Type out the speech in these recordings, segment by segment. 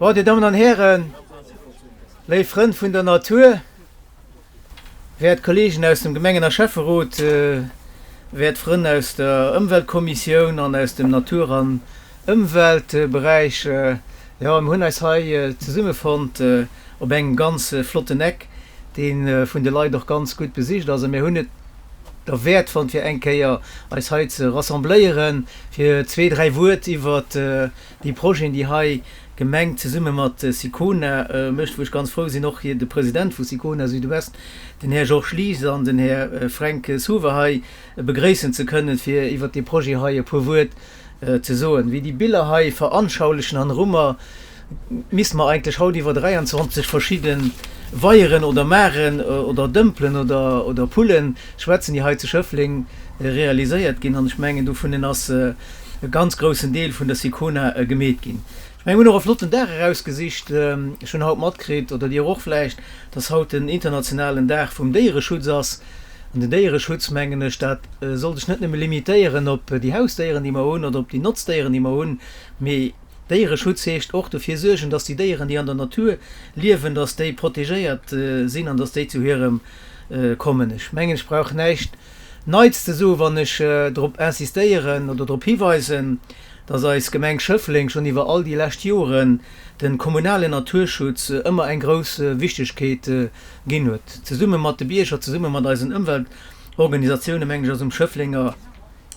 Bon, Dir Dammen an Hären, léif Frënn vun der Natur, wäert Kollegen aus dem Gemengen a Schäfferot, wäert Frënn aus der Ëmweltkommissioun an aus dem Natur an Ëmweltberäich, jo, mir hunn eis hei zesummefonnt op engem ganz flotten Eck, dee vun de Leit och ganz gutt besicht ass. A mir hunn et derwäert fonnt, fir eng Kéier eis hei ze rassembléieren, fir zwee, dräi Wuert iwwert déi Projeten, déi hei d'Gemeng zesumme mat SICONA mécht, wou ech ganz frou sinn, och hir de President vu SICONA Südwest, den Här Georges Lies an den Här Fränk Suver hei begréissen ze kënnen, fir iwwert dee Projet hei e puer Wuert ze soen. Wéi déi Biller hei veranschaulichen an erummer, misste mer eigentlech haut iwwer 23 verschidde Weieren oder Maren oder Dëmpelen oder oder Pullen schwätzen, déi hei zu Schëffleng realiséiert ginn. An ech mengen, dovunnen ass e ganz groussen Deel vun der SICONA gemeet ginn. Ech mengen, mir hunn och e flotten Dag erausgesicht. Ech hunn haut matkritt, oder Dir och vläicht, dass haut den internationalen Dag vum Déiereschutz ass. An den Déiereschutz, mengen ech, dat soll sech net nëmme limitéieren op déi Hausdéieren, déi mer hunn, oder op déi Notzdéieren, déi mer hunn, mee Déiereschutz heescht och dofir suergen, dass déi Déieren, déi an der Natur liewen, dass déi protegéiert sinn an dass déi zu hirem kommen. Ech mengen, ech brauch näischt Neits ze soen, wann ech drop insistéieren oder drop hiweisen, dass eis Gemeng Schëffleng schonn iwwer all déi lescht Joren de kommunalen Naturschutz ëmmer eng grouss Wichtegkeet ginn huet. Zesumme mat de Bierger, zesumme mat eisen Ëmweltorganisatiounen, mengen ech, ass um Schëfflenger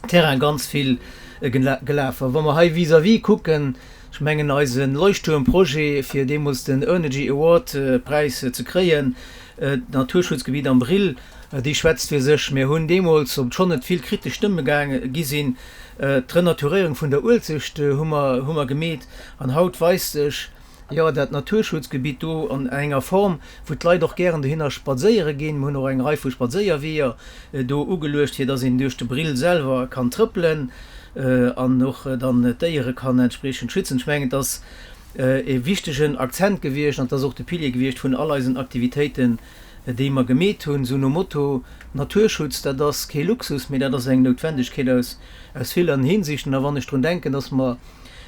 Terrain ganz vill gelaf. A wa mer hei vis-à-vis kucken, ech mengen eise Leuchttuermprojet, fir deemools den Earnergy Award Präis ze kréien, d'Naturschutzgebiet am Brill, déi schwätzt fir sech. Mir hunn deemools, obschonn et vill kritesch Stëmme gi sinn, d'Renaturéierung vun der Uelzecht hu mer, hu mer gemeet. An haut weist sech, jo, dat Naturschutzgebitt do an enger Form, wou d'Leit och gären dohinner spadséiere ginn. Mir hunn och eng Rei vu Spadséierweeër do ugeluecht, fir dass een duerch de Brill selwer kann trëppelen an och dann d'Déiere kann entspriechend schützen. Ech mengen, et ass e wichtegen Akzent gewiescht an et ass och de Pilier gewiescht vun all eisen Aktivitéiten, déi mer gemeet hunn, sou nom Motto, Naturschutz, dat ass kee Luxus, mee dat ass eng Noutwendegkeet aus villen Hinsichten. A wann ech drun denken, dass mer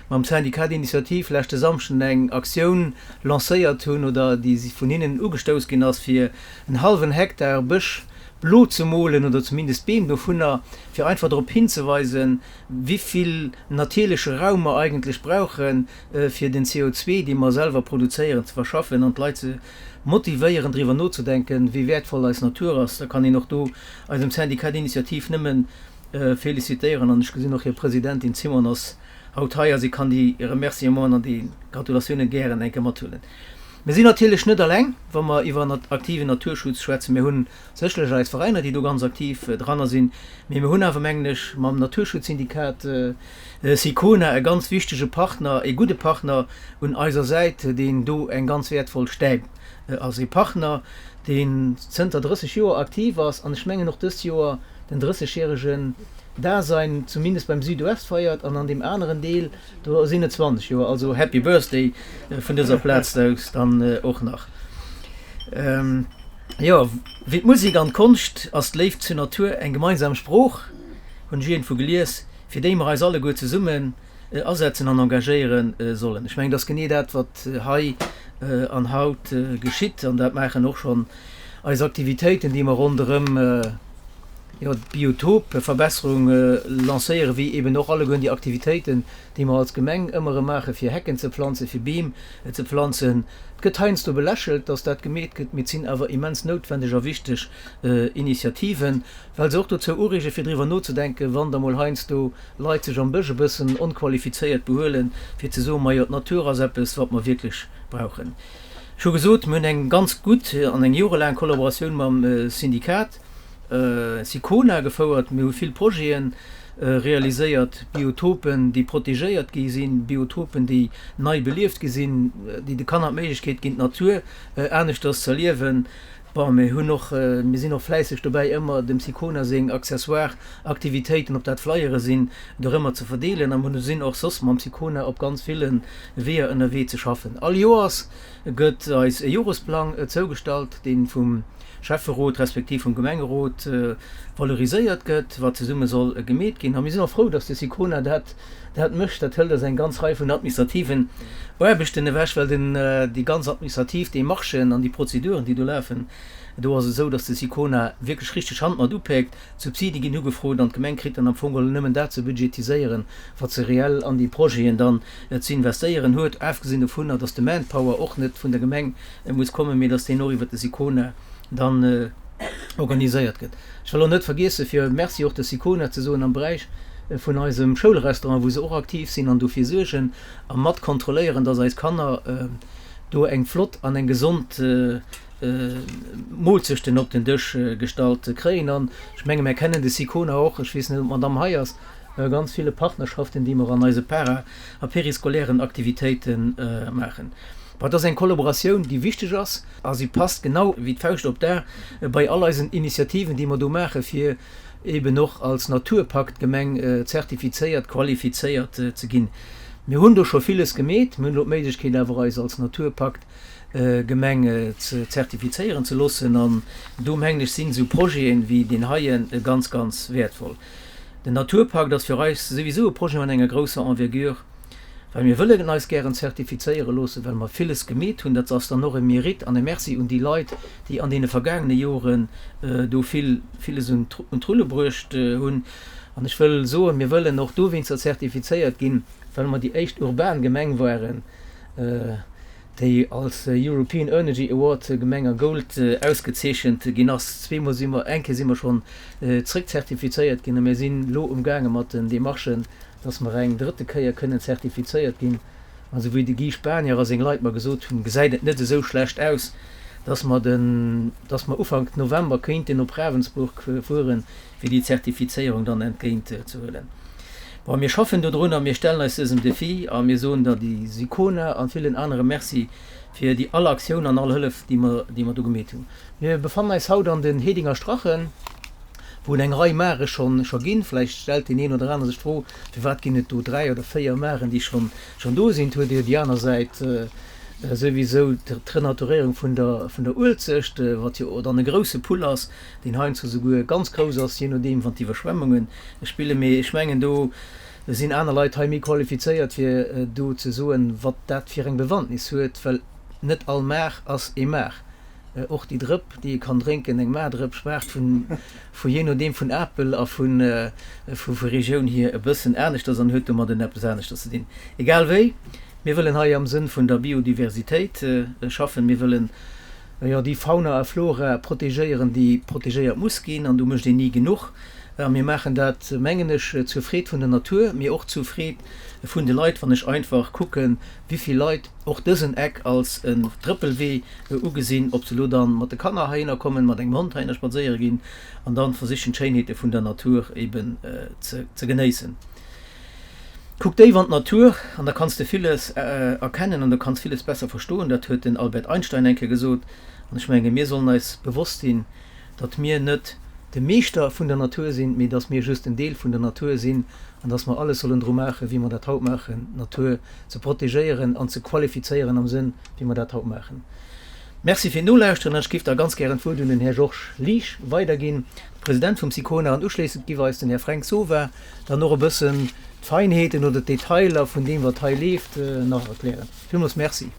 mam Syndicat d'initiative leschte Samschden eng Aktioun lancéiert hunn oder déi vun hinnen ugestouss ginn ass, fir en hallwen Hektar Bësch blo ze molen oder zumindest Beem dovunner, fir einfach drop hinzeweisen, wivill natierleche Raum mer eigentlech brauchen, fir den CO2, dee mer selwer produzéieren, ze verschaffen an d'Leit ze motivéieren, driwwer nozedenken, wéi wäertvoll eis Natur ass. Da kann een och do eisem Syndicat d'initiative nëmmen félicitéieren an ech gesinn och hir Presidentin Simon ass haut hei a si kann déi Remerciementen an déi Gratulatiounen gären eng Kéier mathuelen. Mir sinn natierlech net alleng, wa mer iwwer aktiven Naturschutz schwätzen. Mir hunn sécherlech eis Veräiner, déi do ganz aktiv dranner sinn, mee mir hunn awer, mengen ech, mam Naturschutzsyndikat Sicona e ganz wichtege Partner, e gudde Partner un eiser Säit, deen do eng ganz wäertvoll Stäip ass. E Partner, deen zënter 30 Joer aktiv ass an ech mengen och dëst Joer den 30 järegen Dasein zumindest beim Südouest feiert an an deem aneren Deel, do sinn et 20 Joer. Also Happy Birthday vun dëser Plaz aus dann och nach. Jo, wéi d'Musek an d'Konscht ass d'Léift zur Natur eng gemeinsam Sprooch, hunn ech iergendwou gelies, fir déi mer eis alleguer zesummen asetzen an engagéiere sollen. Ech mengen, et ass genee dat, wat hei an haut geschitt, an dat maachen och schonn eis Aktivitéiten, déi mer ronderëm, jo, d'Biotopverbesserung lancéieren, wéi eben och allegueren déi Aktivitéiten, déi mer als Gemeng ëmmer erëm maachen, fir Hecken ze planzen, fir Beem ze planzen. Et gëtt heiansdo belächelt, dass dat gemeet gëtt, mee et sinn awer immens noutwendeg a wichteg Initiativen, well se och dozou ureegen, fir driwwer nozedenken, wann da mol heiansdo Leit sech am Bësch e bëssen onqualifizéiert behuelen, fir ze soen, Majo, d'Natur ass eppes, wat mer wierklech brauchen. Ech hu gesot, mir hunn eng ganz gutt an eng jorelaang Kollaboratioun mam Syndikat Sicona gefouert. Mir hu vill Projete realiséiert, Biotopen, déi protegéiert gi sinn, Biotopen, déi nei belieft gi sinn, déi de Kanner d'Méiglechkeet ginn, d'Natur aneschters z'erliewen. Bon, mir hunn och, mir sinn och fläisseg dobäi ëmmer dem Sicona seng accessoire Aktivitéiten, ob dat Flyere sinn, dorëmmer ze verdeelen a mir sinn och soss mam Sicona op ganz ville Weeër ënnerwee ze schaffen. All Joers gëtt eis e Joresplang zougestallt, dee vum Schäfferot respektiv vum Gemengerot valoriséiert gëtt, wat zesumme soll gemeet ginn. A mir sinn och frou, dass de Sicona dat dat mécht. Dat hëlt eis eng ganz Rei vun administrativen Aarbechten ewech, well den, déi ganz administrativ Demarchen an déi Prozeduren, déi do lafen, do ass et esou, dass de Sicona wierklech richteg Hand mat upäkt. D'Subside ginn ugefrot an d'Gemeng kritt dann am Fong geholl nëmmen dat ze budgetiséieren, wat se reell an déi Projeten dann ze investéieren huet, afgesinn dovunner, dass de Manpower och net vun der Gemeng muss kommen, mee dass deen och iwwert de Sicona dann organiséiert gëtt. Ech wëll och net vergiessen, fir Merci och der Sicona ze soen am Beräich vun eisem Schoulrestaurant, wou se och aktiv sinn an dofir suergen a mat kontrolléieren, dass eis Kanner do eng flott an eng gesond Moolzechten op den Dësch gestallt kréien. An ech menge mär kennen de Sicona och, ech weess net, ob d'Madamm hei ass, ganz ville Partnerschaften, déi mer an eise para a périscolairen Aktivitéite maachen. Bon, et ass eng Kollaboratioun, déi wichteg ass a si passt genau wéi d'Fauscht op d'A bei all eisen Initiativen, déi mer do maachen, fir eben och als Naturpaktgemeng zertifizéiert, qualifizéiert ze ginn. Mir hunn do scho villes gemeet. Mir hunn elo d'Méiglechkeet awer eis als Naturpaktgemeng ze zertifizéieren ze loossen an do mengen ech sinn esou Projeten wéi deen heien ganz, ganz wäertvoll. Den Naturpakt ass fir eis souwisou e Projet mat enger grousser Envergure, well mir wëllen eis gären zertifizéiere loossen, well mer villes gemeet hunn. Dat ass dann och e Mérite an e Merci un déi Leit, déi an deene vergaangene Joren do vill, villes un d'Rulle bruecht hunn. An ech wëll soen, mir wëllen och dowéinster zertifizéiert ginn, well mer déi éischt urban Gemeng waren, déi als European Energy Award Gemeng a Gold ausgezeechent ginn ass. Zweemol si mer, eng Kéier si mer schonn zréckzertifizéiert ginn a mir sinn elo umgaange mat den Demarchen, dass mer eng drëtte Kéier kënnen zertifizéiert ginn. An esou wéi de Guy Spanier a seng Leit mer gesot hunn, gesäit et net esou schlecht aus, dass mer den, dass mer Ufank November kéinten op Ravensburg fueren, fir déi Zertifizéierung dann entgéint ze huelen. Bon, mir schaffen dodrun a mir stellen eis dësem Defi a mir soen der déi Sicona a villen anere Merci fir déi all Aktioun an all Hëllef, déi mer, déi mer do gemeet hunn. Mir befannen eis haut an den Hedinger Strachen, wou et eng Rei Mare schonn, scho ginn. Vläicht stellt deen een oder aner sech d'Fro, Firwat ginn et do 3 oder 4 Maren, déi schonn, schonn do sinn? Et huet jo déi aner Säit souwisou d'Renaturéierung vun der, vun der Uelzecht, wat jo dann e grouse Pull ass, deen heiansdo souguer ganz grouss ass, jee nodeem wann d'Iwwerschwemmunge spillen. Mee ech mengen, do sinn aner Leit hei méi qualifizéiert, fir do ze soen, wat dat fir eng Bewandtnis huet, well net all Maach ass ee Maach. Och déi Drëpp, déi ee kann drénken, eng Maardrëpp, schmaacht vun, vu jee nodeem vun Apel a vu vu Regioun hier e bëssen aneschters an huet domadden eppes aneschters ze dinn. Egal wéi, mir wëllen hei am Sënn vun der Biodiversitéit schaffen. Mir wëllen jo déi Fauna a Flora protegéieren, déi protegéiert muss ginn, an do mécht een ni genuch. A mir maachen dat, mengen ech, zur Freed vun der Natur, mee och zur Freed vun de Leit, wann ech einfach kucken, wivill Leit och dësen Eck als en Trëppelwee ugesinn, ob se elo dann mat de Kanner heihinner kommen, mat engem Hond heihinner spadséiere ginn an dann versichen d'Schéinheete vun der Natur eben ze genéissen. Kuck déif an d'Natur an da kanns de villes erkennen an du kanns villes besser verstoen. Dat huet den Albert Einstein eng Kéier gesot. An ech menge mir sollen eis bewosst sinn, datt mir net de Meeschter vun der Natur sinn, mee datt mir just en Deel vun der Natur sinn an datt mer alles sollen dru maachen, wéi mer dat haut maachen, d'Natur ze protegéieren an ze qualifizéieren am Sënn, wéi mer dat haut maachen. Merci fir d'Nolauschteren an ech géif da ganz gären d'Wuert un den Här Georges Liesch weiderginn, de President vum SICONA, an uschléissend giff eis den Här Fränk Sowa dann och e bëssen d'Feinheeten oder d'Detailer vun deem, wat hei leeft, nach erklären. Villmools Merci.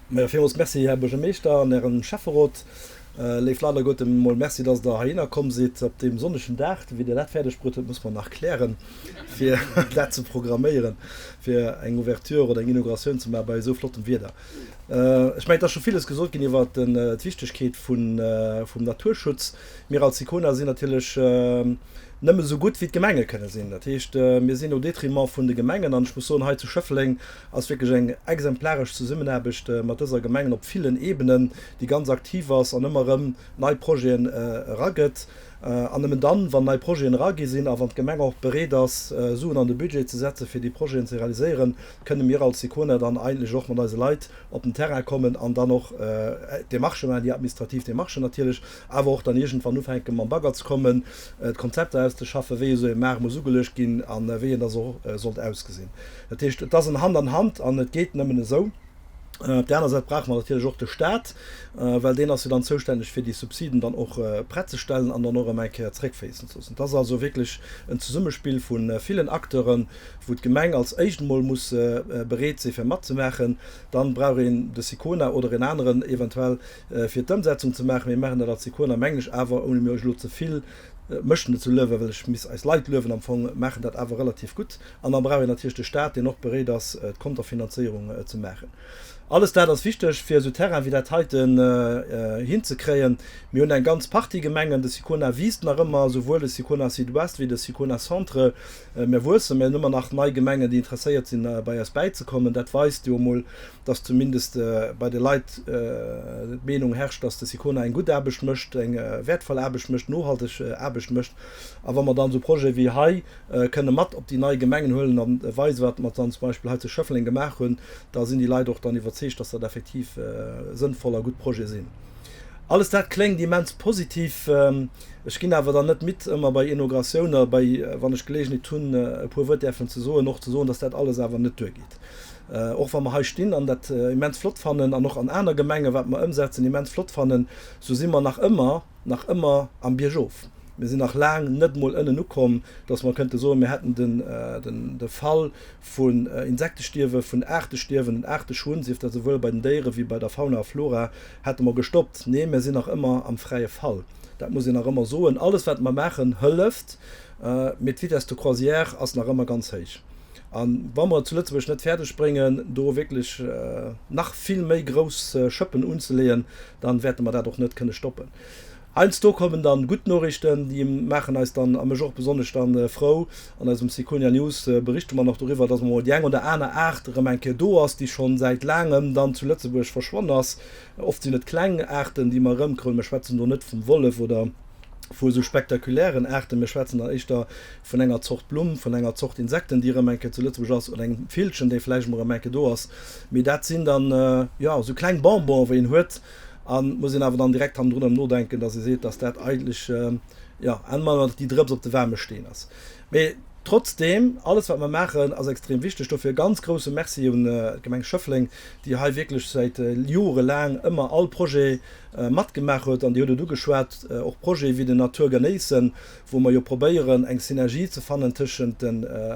Majo, villmools Merci, Här Buergermeeschter an Ärem Schäfferot. Léif Leit alleguerten, emol Merci, dass Der heihinner komm sidd op deem sonnegen Dag. Wéi Der dat fäerdeg bruet hutt, muss mer nach klären, fir dat ze programméieren, fir eng Ouverture oder eng Inauguratioun ze maache bei esou flottem Wieder. Ech mengen, et ass scho villes gesot ginn iwwer d'Wichtegkeet vum Naturschutz. Mir als SICONA sinn natierlech nëmme esou gutt, wéi d'Gemenge kënne sinn. Dat heescht, mir sinn au détriment vun de Gemengen. An ech muss soen, hei zu Schëffleng ass wierklech eng exemplaresch Zesummenaarbecht mat dëser Gemeng op villen Ebenen, déi ganz aktiv ass an ëmmer erëm nei Projeten eragëtt. An nëmmen dann, wann nei Projeten eragi sinn a wann d'Gemeng och bereet ass, Suen an de Budget ze setzen, fir déi Projeten ze realiséieren, kënne mir als SICONA dann eigentlech och mat eise Leit op den Terrain kommen an dann och d'Demarchë maachen, déi administrativ Demarchen natierlech, awer och dann iergendwann ufänke mam Bagger ze kommen, d'Konzepter auszeschaffen, wéi esou e Maart muss ugeluecht ginn a wéi en da sollt ausgesinn. Dat heescht, et ass en Hand an Hand an et geet nëmmen esou. Op där aner Säit brauche mer natierlech och de Stat, well deen ass jo dann zoustänneg, fir déi Subsiden dann och prett ze stellen an dann och erëm eng Kéier zréckféissen ze loossen. Et ass also wierklech en Zesummespill vu villen Acteuren, wou d'Gemeng als éischt emol muss bereet si fir matzemaachen. Dann brauch een de SICONA oder een aneren eventuell, fir d'Ëmsetzung ze maachen. Mir maachen dat als SICONA, mengen ech awer, ouni mir elo ze vill mech net ze luewen, well ech misst eis Leit luewen am Fong, maachen dat awer relativ gutt. An da brauch een natierlech de Stat, deen och bereet ass, d'Konterfinanzéierung ze maachen. Alles dat ass wichteg, fir esou Terraine wéi dat heiten hinzekréien. Mir hunn eng ganz Partie Gemengen, de Sicona wiisst nach ëmmer, souwuel de Sicona Sud-Ouest wéi de Sicona Centre. Mir wuessen, mir hunn ëmmer nach nei Gemengen, déi interesséiert sinn, bei eis bäizekommen. Dat weist jo emol, dass zumindest bei de Leit d'Meenung herrscht, dass de Sicona eng gutt Aarbecht mécht, eng wäertvoll Aarbecht mécht, nohalteg Aarbecht mécht. A wa mer dann esou Projete wéi hei kënne mat op déi nei Gemengen huelen a weisen, wat mer dann zum Beispill hei zu Schëffleng gemaach hunn, da sinn déi Leit och dann iwwerzeegt, dass dat effektiv sënnvoll a gutt Projete sinn. Alles dat kléngt immens positiv. Ech ginn awer dann net midd, ëmmer bei Inauguratioune, bei, wann ech d'Geleegenheet hunn, e puer Wuert däerfen ze soen, och ze soen, dass dat alles awer net duergeet. Och wa mer hei stinn an dat immens flott fannen an och an aner Gemengen, wat mer ëmsetzen, immens flott fannen, sou si mer nach ëmmer, nach ëmmer am Biergof. Mir sinn nach laang net emol ënnen ukomm, dass mer kënnte soen, mir hätten de Fall vun Insektestierwe, vun Aartestierwen, den Aarteschwund, sief dat esouwuel bei den Déiere wéi bei der Fauna a Flora, hätte mer gestoppt. Nee, mir sinn nach ëmmer am fräie Fall. Dat muss een nach ëmmer soen. Alles, wat mer maachen, hëlleft, mee d'Vitesse de croisière ass nach ëmmer ganz héich. A wa mer et zu Lëtzebuerg net fäerdeg bréngen, do wierklech nach vill méi grouss Schëppen unzeleeën, dann wäerte mer dat och net kënne stoppen. Heiansdo kommen dann gutt Noriichten, déi maachen eis dann, a mech och besonnesch dann, frou. An eisem Ciconia News berichte mer nach doriwwer, dass emol déi eng oder aner Aart erëm eng Kéier do ass, déi schonn säit laangem dann zu Lëtzebuerg verschwonn ass. Oft sinn et kleng Aarten, déi mer erëmkrouen. Mir schwätzen do net vum Wollef oder vu esou spektakulären Aarten, mir schwätzen dann éischter vun enger Zort Blumm, vun enger Zort Insekten, déi erëm eng Kéier zu Lëtzebuerg ass, oder engem Villchen, dee vläicht emol erëm eng Kéier do ass. Mee dat sinn dann, jo, esou kleng Bonbonen, wéi een huet. A muss een awer dann direkt hannendrun erëm nodenken, dass ee seet, dass dat eigentlech, jo, ëmmer déi Drëps op de waarme Steen ass. Mee trotzdeem, alles wat mer maachen, ass extrem wichteg. Dofir e ganz grouse Merci un d'Gemeng Schëffleng, déi hei wierklech säit jorelaang ëmmer all Projet matgemaach huet. An Dir hutt et ugeschwat, och Projete wéi den Natur genéissen, wou mer jo probéieren, eng Synergie ze fannen tëschent de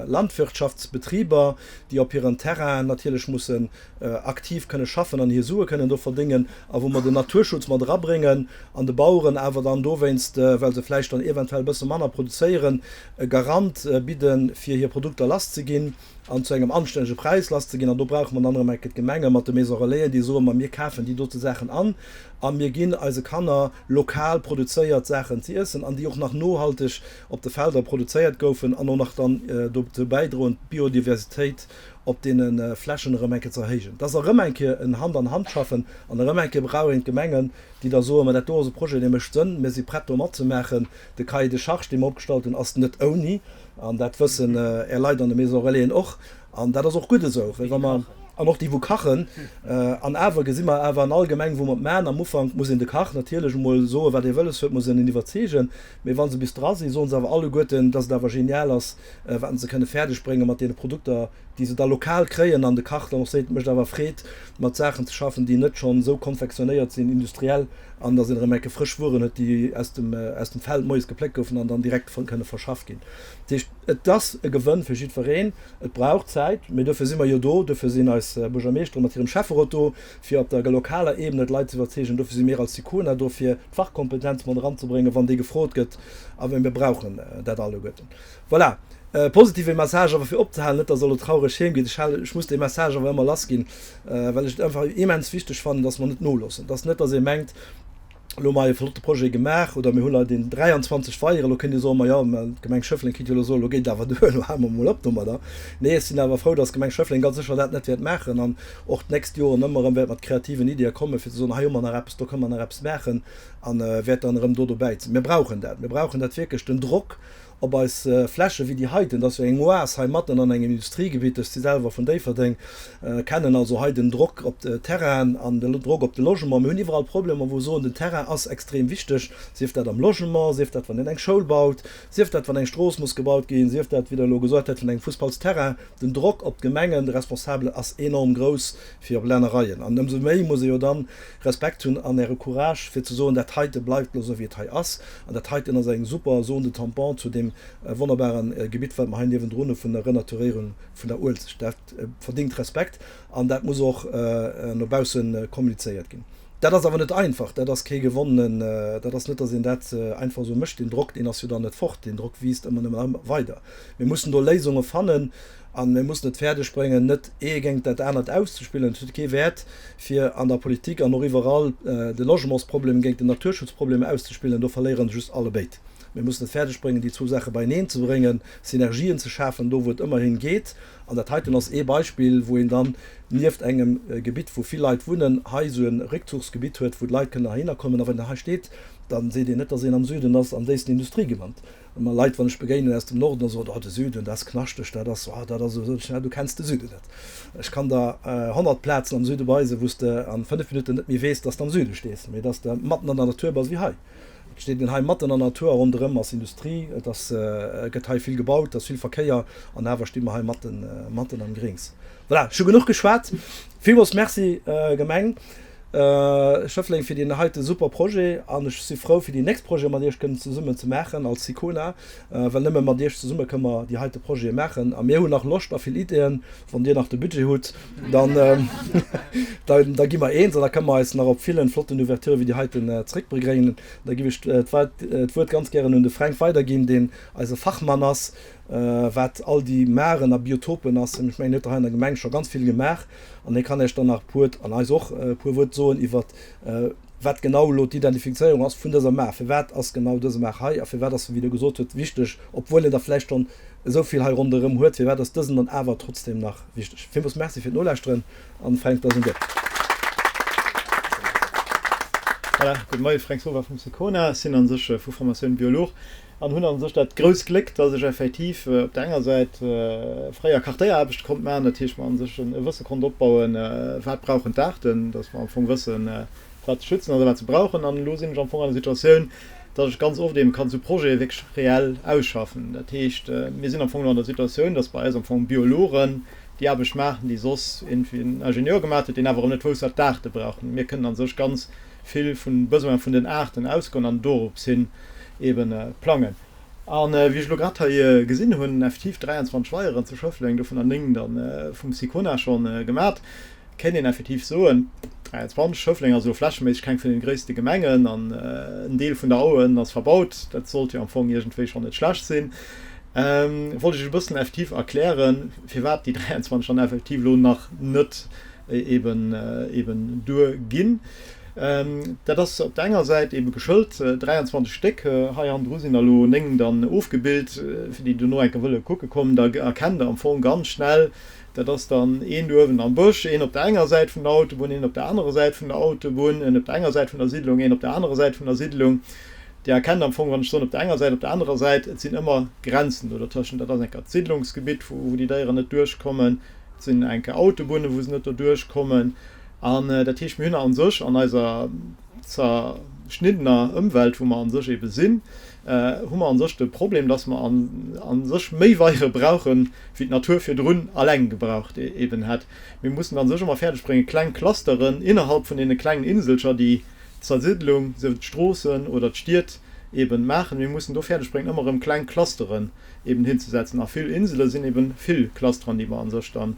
Landwirtschaftsbetriber, déi op hiren Terrainen natierlech mussen aktiv kënne schaffen an hir Sue kënnen do verdéngen, a wou mer den Naturschutz mat erabréngen an de Baueren awer dann dowéinst, well se vläicht dann eventuell e bësse manner produzéieren, e Garant bidden, fir hir Produkter lasszeginn an zu engem anstännege Präis lasszeginn. An do brauche mer dann erëm eng Kéier d'Gemenge mat de Maisons Relaisen, déi soen, ma mir kafen déi dote Saachen an a mir ginn eise Kanner lokal produzéiert Saachen ze iessen an déi och nach nohalteg op de Felder produzéiert goufen an och nach dann dozou bäidroen, d'Biodiversitéit op deene Flächen erëm eng Kéier ze erhéijen. Dat ass erëm eng Kéier en Hand-an-Hand-Schaffen an erëm eng Kéier brauch een d'Gemengen, déi da soen, ma dat do ass e Projet, dee mécht Sënn, mir si prett do matzemaachen. De Cahier de charges, dee mer opgestallt hunn, ass net ouni an dat wëssen Är Leit an de Maisons Relaisen och an dat ass och gutt esou, well wa mer, an och déi wou kachen, an awer gesi mer awer an all Gemeng wou mer et maachen, am Ufank muss een de Kach natierlech emol soen, wat ee wëlles huet, muss een en iwwerzeegen, mee wa se bis dra sinn, soen se awer alleguerten, dass et awer genial ass, wat se kënne fäerdeg brénge mat deene Produkter, déi se da lokal kréien an de Kach dann och seet, et mécht awer Freed, mat Saachen ze schaffen, déi net schonn esou konfektionéiert sinn, industriell, an datt een erëm eng Kéier frësch Wueren huet, déi aus dem, aus dem Feld moies gepléckt goufen an dann direkt kënne verschafft ginn. Dat heescht, et ass e Gewënn fir jiddwereen. Et brauch Zäit, mee dofir si mer jo do, dofir sinn eis Buergermeeschtere mat hirem Schäfferot do, fir op der lokaler Ebene d'Leit ze iwwerzeegen. Dofir si mir als Sicona do, fir d'Fachkompetenz mat eranzebréngen, wann déi gefrot gëtt. A mir brauchen dat alleguerten. Voilà, e positive Message awer fir opzehalen, net dass Der elo traureg heem gitt. Ech halen, ech muss dee Message awer ëmmer lassginn, well ech et einfach immens wichteg fannen, dass mer net noloossen. Dass net, dass ee mengt. Elo hu mer hei e flotte Projet gemaach, oder mir hunn hei deen 23 Weieren. Elo kënnt Dir soen, Ma jo, mä d'Gemeng Schëffleng kéint jo elo soen, elo geet et awer duer, elo hale mer emol op domadder. Nee, ech sinn awer frou, dass d'Gemeng Schëffleng ganz sécher dat net wäert maachen an och d'nächst Joren ëmmer erëm wäert mat kreativen Iddie kommen, fir ze soen, hei hu mer nach eppes, do kënne mer nach eppes maachen a wäert dann erëm do dobäi sinn. Mir brauchen dat. Mir brauchen dat wierklech, den Drock op eis Fläche wéi déi heiten, dat ass jo eng Oas hei matten an engem Industriegebitt, ech si selwer vun Déifferdeng, kennen also hei den Drock op d'Terrainen an den Drock op de Logement. Mir hunn iwwerall Problemer, wou soen, den Terrain ass extrem wichteg, sief dat am Logement, sief dat wann een eng Schoul baut, sief dat wann eng Strooss muss gebaut ginn, sief dat, wéi Der elo gesot hutt, vun engem Fussballsterrain. Den Drock op d'Gemengen, de Responsabelen ass enorm grouss fir op Lännereien. An ëmsou méi muss ee jo dann Respekt hunn an Äre Courage fir ze soen, dat heite bleift elo esou wéi et hei ass an dat heiten ass eng super Zone de tampon zu deem wonnerbare Gebitt wat mer hei niewendrun hu vun der Renaturéierung vun der Uelzecht. Dat verdingt Respekt an dat muss och no bausse kommunizéiert ginn. Dat ass awer net einfach, dat ass kee gewonnenen, dat ass net, datt een dat einfach esou mécht. Deen Drock, deen ass jo dann net fort, deen Drock wiisst ëmmer nëmmen weider. Mir mussen do Léisunge fannen. A mir mussen et fäerdeg bréngen, net ee géint dat anert auszespillen. Et huet kee Wäert, fir an der Politik an och iwwerall de Logementsproblem géint den Naturschutzproblem auszespillen. Do verléieren just allebéid. Mir mussen et fäerdeg bréngen, déi zwou Saache beieneen ze bréngen, Synergien ze schafen, do wou et ëmmerhin geet. An dat heiten ass ee Beispill, wou een dann nieft engem Gebitt, wou vill Leit wunnen, hei esou e Réckzuchsgebitt huet, wou d'Leit kënnen heihinner kommen. A wann een hei steet, da seet een net, dass een am Süden ass, am déifsten Industriegeland. Ëmmer Leit, wann ech begéinen aus dem Norden, da soen, oh de Süden, dat ass knaschteg, dat ass, oh dat ass esou. Sot ech, na du kenns de Süden net. Ech kann der 100 Plazen am Süde weisen, wou s de an 5 Minutten net méi weess, dass de am Süde stees, mee dass de matten an der Natur bass, wéi hei. Et steet een hei matten an der Natur a ronderëm ass Industrie, et ass, gëtt hei vill gebaut, et ass vill Verkéier an awer sti mer hei matten, matten am Grings. Voilà, ech hu genuch geschwat. Villmools Merci Gemeng. Schëffleng fir deen heite super Projet an ech si frou fir déi nächst Projete mat Iech kënnen zesummen ze maachen als SICONA, well nëmme mat Iech zesumme kënne mer déi heite Projete maachen a mir hunn nach Loscht a vill Ideeën. Wann Dir nach de Budget hutt, dann da gi mer eens an da kënne mer eis nach op villen flotten Ouverturë wéi déi heiten zréckbegréinen. Da giff ech d'Wuert ganz gären un de Fränk weiderginn, deen eise Fachmann ass wat all déi Maren a Biotopen ass. Ech mengen, hien huet der hei an der Gemeng scho ganz vill gemaach an hie kann Iech dann nach e puer, an eis och, e puer Wuert soen iwwert wat genau elo d'Identifizéierung ass vun dëser Mar. Firwat ass genau dëse Mar hei a firwat ass e, wéi Der gesot hutt, wichteg, obwuel een der vläicht schonn esou vill hei ronderëm huet, firwat ass dësen dann awer trotzdem nach wichteg? Villmools Merci fir d'Nolauschteren an, Fränk, et ass un dir. Voilà, gudde Moien, Fränk Sowa vum SICONA. Ech sinn a sech vu Formatioun Biolog An hunn a sech dat grousst Gléck, dass ech effektiv op der enger Säit fréier Kartéieraarbechte konnt maachen, dat heescht mer a sech e Wësse konnt opbauen, wat brauchen d'Aarten, dass mer am Fong wëssen, wat ze schützen ass a wat se brauchen. An elo sinn ech am Fong an der Situatioun, dass ech ganz oft eben kann esou Projete wierklech reell ausschaffen. Dat heescht, mir sinn am Fong elo an der Situatioun, dass bei eis am Fong Biologen déi Aarbecht maachen, déi soss iergendwéi en Ingenieur gemaach huet, deen awer erëm net wousst, wat d'Aarte brauchen. Mir kënnen a sech ganz vill vun Besoin vun den Aarten ausgoen an dorops hin eben plangen. A wéi ech elo grad hei gesinn hunn, effektiv 23 Weieren zu Schëffleng, dovunner 9 da vum Sicona scho gemat, kéint een effektiv soen, 23, Schëffleng ass elo flächeméisseg keng vun den gréisste Gemengen an en Deel vun der Aue ass verbaut, dat sollt jo am Fong iergendwéi schonn net schlecht sinn. Wollt ech e bëssen effektiv erklären, firwat déi 23 dann effektiv elo nach net eben eben duer ginn. Dat ass op der enger Säit ebe geschëlt, 23 Stéck, hei hannendru sinn der elo 9 dann ofgebilt, fir déi dono eng Kéier wëlle kucke kommen, da erkennt der am Fong ganz schnell, dat ass dann een do uewen am Bësch, een op der enger Säit vun der Autobunn, een op der anerer Säit vun der Autobunn, een op der enger Säit vun der Siddlung, een op der anerer Säit vun der Siddlung. Dir erkennt am Fong, wann ech soen op der enger Säit, op der anerer Säit, et sinn ëmmer Grenzen do dertëschent. Dat ass eng Kéier d'Siddlungsgebitt, wou déi Déieren net duerchkommen. Et sinn enke Autobunne wou se net doduerch kommen. An dat heescht, mir hunn a sech an eiser zerschniddener Ëmwelt, wou mer a sech ebe sinn, hu mer a sech de Problem, dass mer a sech méi Weiere brauchen, wéi d'Natur virdrun alleng gebraucht eben hätt. Mir mussen a sech ëmmer fäerdeg bréngen, kleng Clusteren innerhalb vun deene klengen Inselcher, déi d'Zersiddlung, sief et d'Stroossen oder d'Stied eben maachen, mir mussen do fäerdeg bréngen, ëmmer erëm kleng Clusteren eben hinzesetzen. A vill Insele sinn eben vill Clusteren, déi mer a sech da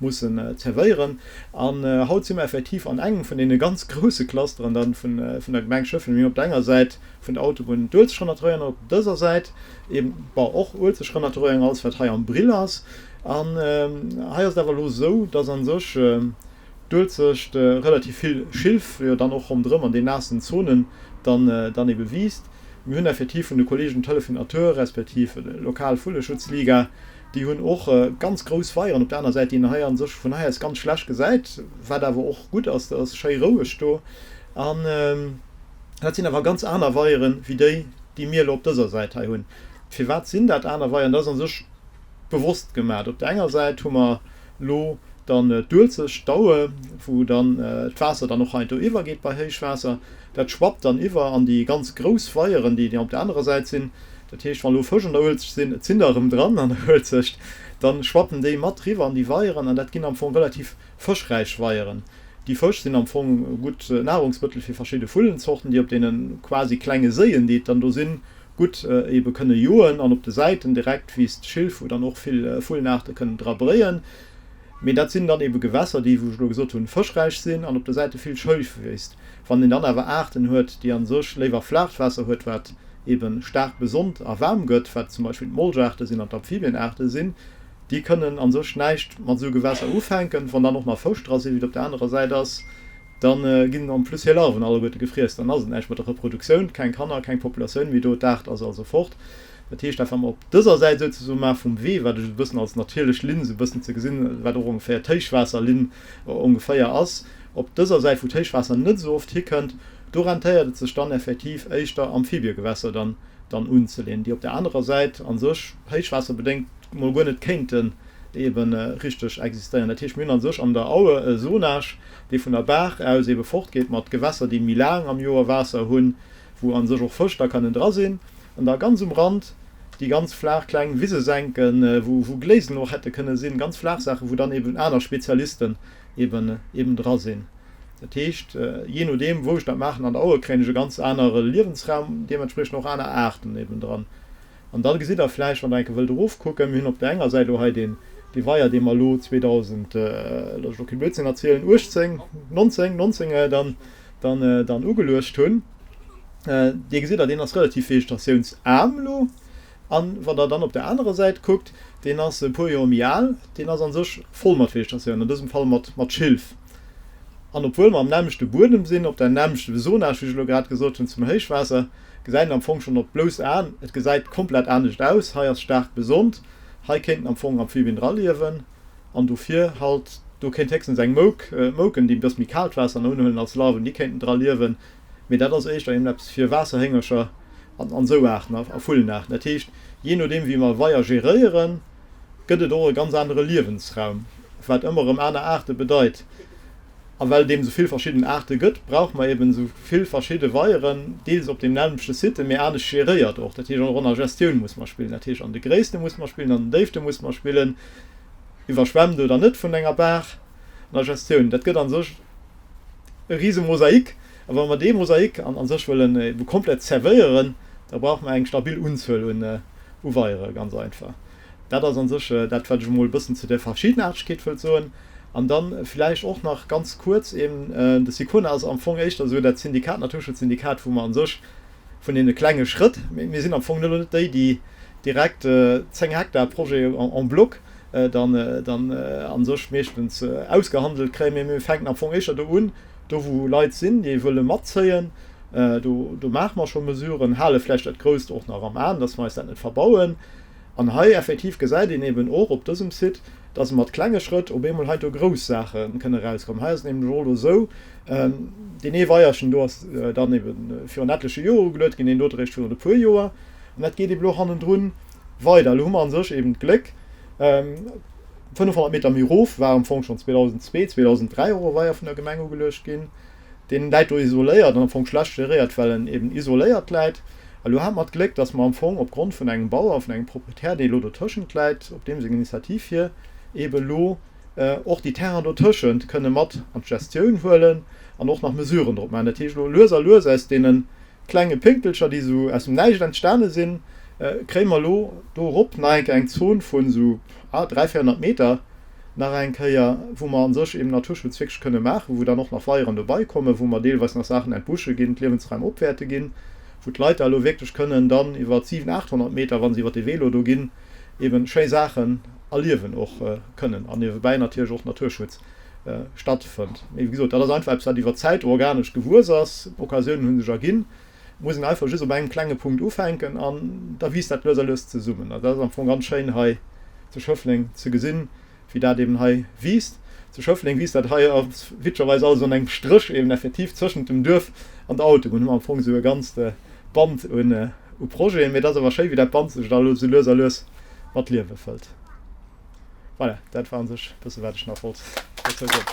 mussen zerwéieren. An haut si mer effektiv an engem vun deene ganz grouse Clusteren da vun der Gemeng Schëffleng. Mir hunn op der enger Säit vun der Autobunn d'Uelzechtrenaturéierung an op dëser Säit eben, bon, och Uelzechtrenaturéierung, alles wat hei am Brill ass. An hei ass et awer elo esou, dass a sech d'Uelzecht relativ vill Schilf jo dann och ronderëm an den naassen Zonen. dann dann ebe wiisst. Mir hunn effektiv vun de Kollegen d'Hëllef vun Natur respektiv lokal Vulleschutzliga, déi hunn och ganz grouss Weieren op der aner Säit, déi een hei a sech vun hei aus ganz schlecht gesäit, wat awer och gutt ass, dat ass schéi roueg do. An dat sinn awer ganz aner Weieren wéi déi, déi mir elo op dëser Säit hei hunn. Firwat sinn dat aner Weieren? Dat ass a sech bewosst gemaat. Op der enger Säit hu mer lo dann d'Uelzecht, d'Aue, wou dann d'Waasser dann och heiansdo iwwergeet bei Héichwaasser. Dat schwappt dann iwwer an déi ganz grouss Weieren, déi op der anerer Säit sinn. Dat heescht, wa lo Fësch an der Uelzecht sinn, et sinn der erëm dran an der Uelzecht, dann schwappen déi mat riwwer an déi Weieren an dat ginn am Fong relativ fëschräich Weieren. Déi Fësch sinn am Fong gutt Nahrungsmëttel fir verschidde Vullenzorten, déi op deene quasi klenge Séien, déi et dann do sinn, gutt ebe kënne joen an op de Säiten direkt wiisst Schilf, wou dann och vill Vullenaarte kënnen dra bréien. Mee dat sinn dann ebe Gewässer, déi, wou ech elo gesot hunn, fëschräich sinn an op de Säite vill Schëlf wiisst. Wann een dann awer Aarten huet, déi a sech léiwer flaacht Waasser huet, wat ebe staark besonnt a waarm gëtt, wat zum Beispill d'Molchaarte sinn an d'Amphibiennaarte sinn, déi kënnen a sech näischt mat esou Gewässer ufänken. Wann dann och nach Fësch dra sinn, wéi et op der anerer Säit ass, Da ginn en plus hir Larven alleguerte gefriess. Dann ass et näischt mat der Reproduktioun, keng Kanner, keng Populatioun méi do, d'Aart ass also fort. Dat heescht, dat wat mer op dëser Säit souzesoe maache vum Wee, wat ech esou e bëssen als natierlech Linn esou e bëssen ze gesinn, wat och ongeféier d'Héichwaasserlinn ongeféier ass, op dëser Säit, wou d'Héichwaasser net esou oft hikënnt, do rentéiert et sech dann effektiv éischter Amphibiegewässer dann dann unzeleeën, déi op der anerer Säit a sech héichwaasserbedéngt mol guer net kéinten ebe richteg existéieren. Dat heescht, mir hunn a sech an der Aue e Zonage, dee vun der Baach aus ebe fortgeet mat Gewässer, déi méi laang am Joer Waasser hunn, wou a sech och Fësch da kënnen dra sinn, an da ganz um Rand déi ganz flaach kleng Wisesenken, wou wou Gléisen och hätte kënne sinn, ganz flaach Saachen, wou dann eben aner Spezialisten eben eben dra sinn. Dat heescht, jee nodeem wou ech dat maachen an der Aue, kréien ech e ganz anere Liewensraum, deementspriechend och aner Aarten eben dran. An da gesitt Der vläicht, wann Der eng Kéier wëllt erofkucken, mir hunn op där enger Säit elo hei deen, dee Weier, dee mer elo 2000, looss ech elo kee Blödsinn erzielen, 18, 19, 19 dann, dann, dann ugeluecht hunn. Dee gesitt Der, deen ass relativ vegetatiounsaarm elo. An wann Der dann op där anerer Säit kuckt, deen ass e puer Joer méi al, deen ass a sech voll mat Vegetatioun, an dësem Fall mat, mat Schilf. An obwuel mer am nämmlechte Buedem sinn, op der nämmlechte Zonage, wéi ech elo grad gesot hunn, zum Héichwaasser, Gesäit een am Fong schon op d'blousst Aen, et gesäit komplett anescht aus. Hei ass staark besonnt, hei kéinten am Fong Amphibien dra liewen an dofir halt, do kéint héchstens eng Mouk, Mouken déi e bësse méi kaalt Waasser unhuelen als Larven, déi kéinten dra liewen, mee dat ass éischter eben eppes fir Waasserhéngercher an an esou Aarten a Vullenaarten. Dat heescht, jee nodeem wéi mer Weier geréieren, gëtt et och e ganz anere Liewensraum, wat ëmmer erëm aner Aarte bedeit. A well et eben esou vill verschidden Aarte gëtt, brauche mer eben esou vill verschidde Weieren, deels op deem nämmlechte Site, mee anescht geréiert och. Dat heescht, och an der Gestioun muss mer spillen. Dat heescht, an de Gréisste muss mer spillen, an den Déifte muss mer spillen, iwwerschwemmt oder net vun enger Baach, an der Gestioun. Dat gëtt a sech e rise Mosaik. A wa mer dee Mosaik a sech wëllen ebe komplett zerwéieren, da brauche mer eng stabil Unzuel un Weiere, ganz einfach. Dat ass a sech dat, wat ech emol e bëssen zu där Verschiddenaartegkeet wëllt soen. An dann villäicht och nach ganz kuerz eben, de SICONA ass am Fong éischter esou dat Syndikat, Naturschutzsyndikat, wou mer a sech vun deene klenge Schrëtt, mir sinn am Fong elo net déi, déi direkt 10 Hektar Projet en bloc dann dann a sech meeschtens ausgehandelt kréien, mee mir fänken am Fong éischter do un, do wou Leit sinn, déi wëlle matzéien, do do maache mer scho Mesuren, hale vläicht dat Grousst och nach am Aen, dass mer eis dat net verbauen. An hei effektiv gesäit een eben och op dësem Site, dass mat klenge Schrëtt op eemol hei do grouss Saache kënne erauskommen. Hei ass et nämlech och elo esou, deen ee Weierchen do ass dann ebe virun etleche Joer ugeluet ginn, deen dote réischt virun e puer Joer. An dat geet ebe elo hannendrun weider. Elo hu mer a sech eben d'Gléck, 500 Meter méi erof war am Fong schonn 2002, 2003 och e Weier vun der Gemeng ugeluecht ginn. Deen läit do isoléiert an am Fong schlecht geréiert, well en eben isoléiert läit. A lo hate mer d'Gléck, dass mer am Fong opgrond vun engem Bauer, vun engem Proprietär, dee elo dotëschent läit, op deem seng Initiativ hier, eben elo och déi Terrainen dotëschent kënne mat an d'Gestioun huelen an och nach Mesuren drop maachen. Dat heescht, elo lues a lues aus deene klenge Pénkelcher, déi esou aus dem Näischt entstane sinn, kréie mer elo dorop nach eng Kéier eng Zon vun esou 300, 400 Meter, nach eng Kéier, wou mer a sech eben Naturschutz wierklech kënne maachen, wou dann och nach Weieren dobei kommen, wou mer deelweis nach Saachen entbusche ginn, d'Liewensraim opwäerte ginn, wou d'Leit da elo wierklech kënnen dann iwwer 700, 800 Meter, wa se iwwer dee Wee elo do ginn, eben schéi Saachen erliewen och kënnen an niewebäi natierlech och Naturschutz stattfënnt. Mee wéi gesot, dat ass einfach eppes, wat iwwer d'Zäit organesch gewuess ass. Occasiounen hu sech erginn. Muss een einfach just op engem klenge Punkt ufänken an da wiisst dat lues a lues zesummen. Also dat ass am Fong ganz schéin hei zu Schëffleng ze gesinn, wéi dat eben hei wiisst. Zu Schëffleng wiisst dat hei witzegerweis alles an engem Stréch eben effektiv zwëschent dem Duerf an der Autobunn. Hu mer am Fong esou e ganzt Band un u Projeten. Mee et ass awer schéi wéi dat Band sech da elo esou lues a lues mat Liewe fëllt. Voilà, dat war an sech e bësse wat ech nach wollt dozou soen.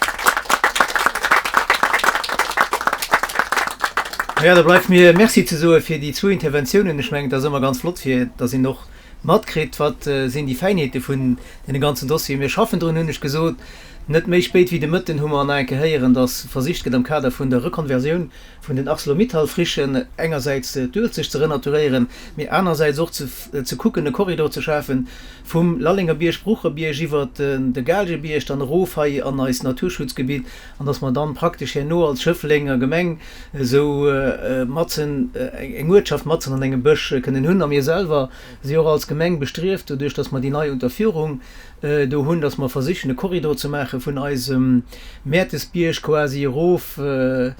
Jo, da bleift mir Merci ze soe fir déi zwou Interventiounen. Ech mengen, et ass ëmmer ganz flott, fir datt een och matkritt, wat sinn déi Fäinheete vun deene ganzen Dossieren. Mir schaffen drun, hunn ech gesot. Net méi spéit wéi de Mëtten hu mer nach eng Kéier héieren, datt versicht gëtt am Kader vun der Rekonversioun vun den Arcelor-Mittal-Frichen engersäits d'Uelzecht ze renaturéieren, mee anersäits och ze kucken, e Korridor ze schafen vum Lallengerbierg, Brucherbierg iwwert de Gaalgebierg dann erof hei an eist Naturschutzgebitt, an datt mer dann praktesch herno als Schëfflenger Gemeng esou matzen eng Uertschaft matzen an engem Bësch kënnen hunn. A mir selwer si och als Gemeng bestrieft, doduerch datt mer déi nei Unterführung do hunn, datt mer versichen e Korridor ze maache vun eisem Mäertesbierg quasi erof de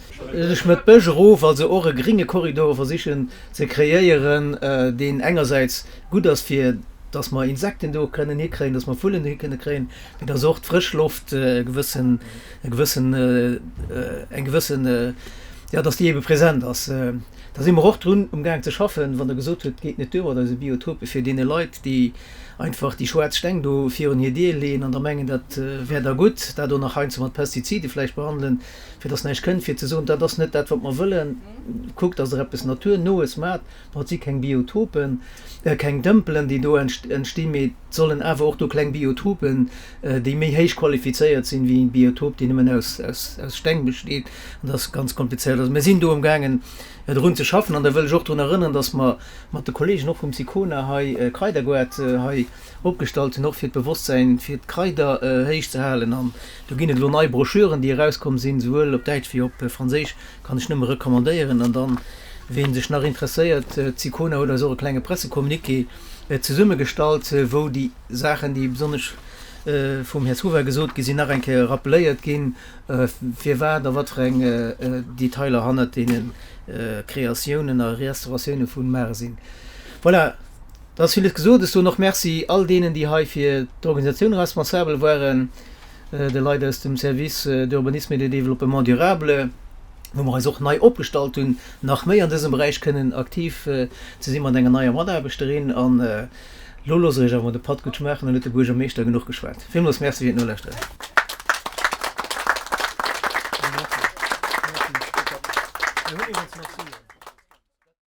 Schmëttbësch erof, also och e gringe Korridor versichen ze kreéieren, deen engersäits gutt ass fir datt mer Insekten do kënnen hikréien, datt mer Vullen dohi kënne kréien, mee datt och d'frësch Loft e gewëssen, e gewëssen, eng gewëssen, jo, datt déi ebe present ass. Da si mer och drun umgaang ze schaffen, wann Der gesot hutt, et geet net duer mat eise Biotope fir deene Leit, déi einfach déi schwaarz Steng do virun hir Dier leeën an da mengen, dat wär da gutt, dat och nach heiansdo mat Pestizide vläicht behandelen, fir dass näischt kënnt, fir ze soen, dat ass net dat, wat mer wëllen, kuckt, dass Der eppes Naturnoes maacht. Bon, et si keng Biotopen, keng Dëmpelen, déi do entstinn, mee et sollen awer och do kleng Biotopen, déi méi héich qualifizéiert sinn, wéi e Biotop, deen nëmmen aus Steng besteet. An dat ass ganz komplizéiert. Also mir sinn do amgaangen, drun ze schaffen. An da wëll ech och drun erënneren, dass mer mat de Kollegen och vum SICONA hei e Kraidergoart hei opgestallt hunn, och fir d'Bewosstsäin fir d'Kraider héich ze halen. An do ginn et elo nei Broschüren, déi erauskomm sinn, souwuel op Däitsch wéi op Franséisch, kann ech nëmme recommandéieren. An dann, ween sech nach interesséiert, d'SICONA huet eis och e klenge Pressecommuniqué zesummegestallt, wou déi Saachen, déi besonnesch vum Här Suva gesot gi sinn, nach eng Kéier rappeléiert ginn, firwat a wat fir eng Detailer hannert deene Kreatiounen a Restauratioune vu Mare sinn. Voilà, da ass villes gesot. Ech soen och Merci all deenen, déi hei fir d'Organisatioun responsabel waren, de Leit aus dem Service d'urbanisme et de développement durable, wou mer eis och nei opgestallt hunn, nach méi an dësem Beräich kënnen aktiv ze si mat enger neier Mataarbechterin. An elo loosse ech iech awer mol de Patt gutt schmaachen, dann huet de Buergermeeschter genuch geschwat. Villmools Merci fir d'Nolauschteren.